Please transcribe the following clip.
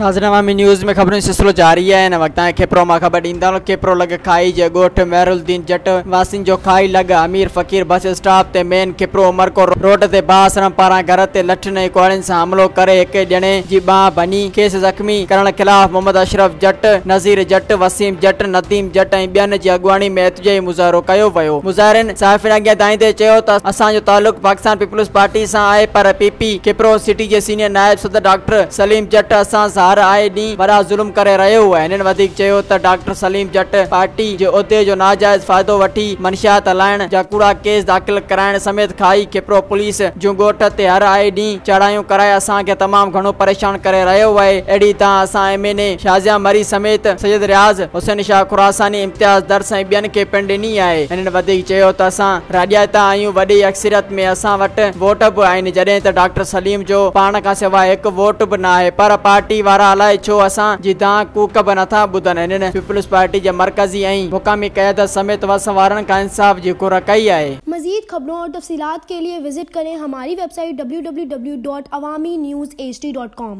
ناظرين عوامي نيوز ۾ خبرن جو سلسلو جاري آهي. هن وقت تائين کپرو مان خبر ڏيندا هلون کپرو لڳ کاهي جي ڳوٺ مهرالدين جٽ واسين جو کاهي لڳ امير فقير بس اسٽاپ تي مين کپرو عمرڪوٽ روڊ تي بااثرن پاران گهر تي لٺين ۽ ڪهاڙين سان حملو ڪري هڪ ڄڻي جي ٻانهن ڀڃي کيس زخمي ڪرڻ خلاف محمد اشرف جٽ، نذير جٽ، وسيم جٽ، نديم جٽ ۽ ٻين جي اڳواڻي ۾ احتجاجي مظاهرو ڪيو ويو. مظاهرين صحافين اڳيان دانهيندي چيو ته اسان جو تعلق پاڪستان پيپلز پارٽي سان آهي پر پي پي کپرو سٽي جي سينيئر نائب صدر ڊاڪٽر سليم جٽ اسان سان هر آئي ڏينهن وڏا ظلم ڪري رهيو آهي. هنن وڌيڪ چيو ته ڊاڪٽر سليم جٽ پارٽي جي عهدي جو ناجائز فائدو وٺي منشيات هلائڻ جا ڪوڙا ڪيس داخل ڪرائڻ سميت کاهي کپرو پوليس جون ڳوٺ تي هر آئي ڏينهن چڙهايون ڪرائي اسان کي تمام گهڻو پريشان ڪري رهيو آهي. اهڙي طرح اسان ايم اين اي شازيا مري سميت سيد رياض حسين شاهه خراساني، امتياز درس ۽ ٻين کي پڻ ڏني آهي. هنن وڌيڪ چيو ته اسان راڄائتا آهيون وڏي اڪثريت ۾ اسان وٽ ووٽ به آهن جڏهن ته ڊاڪٽر سليم جو پاڻ کان سواء هڪ ووٽ به ناهي پر پارٽي وارا الائي ڇو اسان جي دانهن ڪوڪ به نٿا ٻڌن هنن پيپلز پارٽي جي مرڪزي ۽ مقامي قيادت سميت وس وارن کان انصاف جي گهر ڪئي آهي. مزيد خبرون اور تفصيلات کے لئے وزٹ کریں ہماری ویب سائٹ www.awamiNewsHD.com.